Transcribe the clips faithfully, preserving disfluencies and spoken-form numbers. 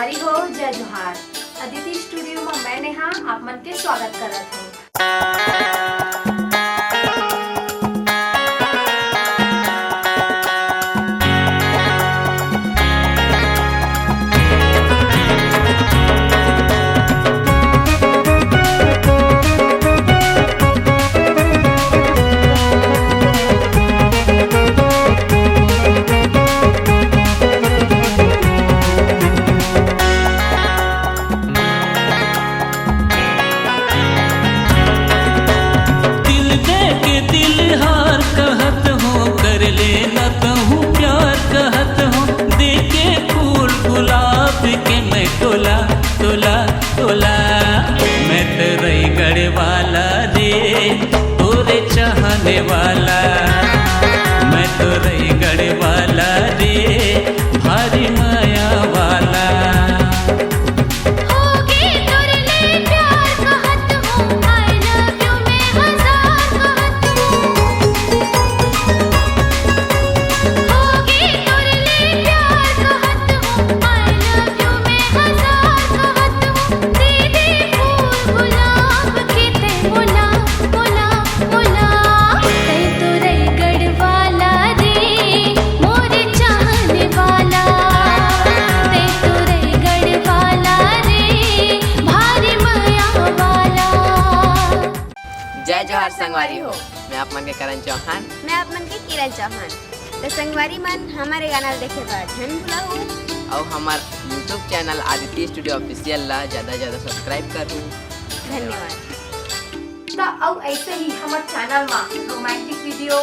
अरे हो, जय जोहार। अदिति स्टूडियो में मैं नेहा आप मन के स्वागत करत हूँ। दिल दे के दिल हार कहत हो, कर लेना कहूँ प्यार कहत हो, दे के फूल गुलाब के मैं तोला, तोला, तोला। मैं तो रईगढ़ वाला रे, तोरे चाहने वाला। मैं तो रईगढ़ वाला रे, भारी मया वाला। होगे तोरे ले प्यार कहत हूँ, I love you मैं हजार कहत हूँ। होगे तोरे ले प्यार कहत हूँ, I love you मैं हजार कहत हूँ। दे दे फूल गुलाब के तै मोला, मोला, मोला। तै तो रईगढ़ वाला रे, मोरे चाहने वाला। तै तो रईगढ़ वाला रे, भारी मया वाला। जय जोहार संगवारी हो, मैं आप मन के करण चौहान। मैं आप मन के किरण चौहान। तो संगवारी मन, हमर गाना ल देखे बर झन भुलाहू। अउ हमर YouTube channel Aditya studio official ला ज्यादा से ज्यादा सब्सक्राइब करहू। धन्यवाद। त अउ ऐसे ही हमर चैनल मा रोमांटिक वीडियो,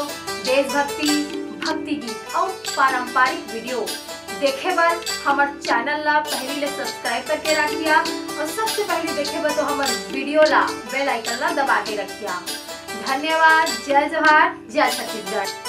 देशभक्ति, भक्ति गीत अउ पारंपरिक वीडियो देखे बर हमर चैनल ला पहली ले सब्सक्राइब करके रखिया अउ सबसे पहले देखे बर तो हमर वीडियो ला बेल आइकन ला दबा के रखिया। धन्यवाद। जय जोहार, जय छत्तीसगढ़।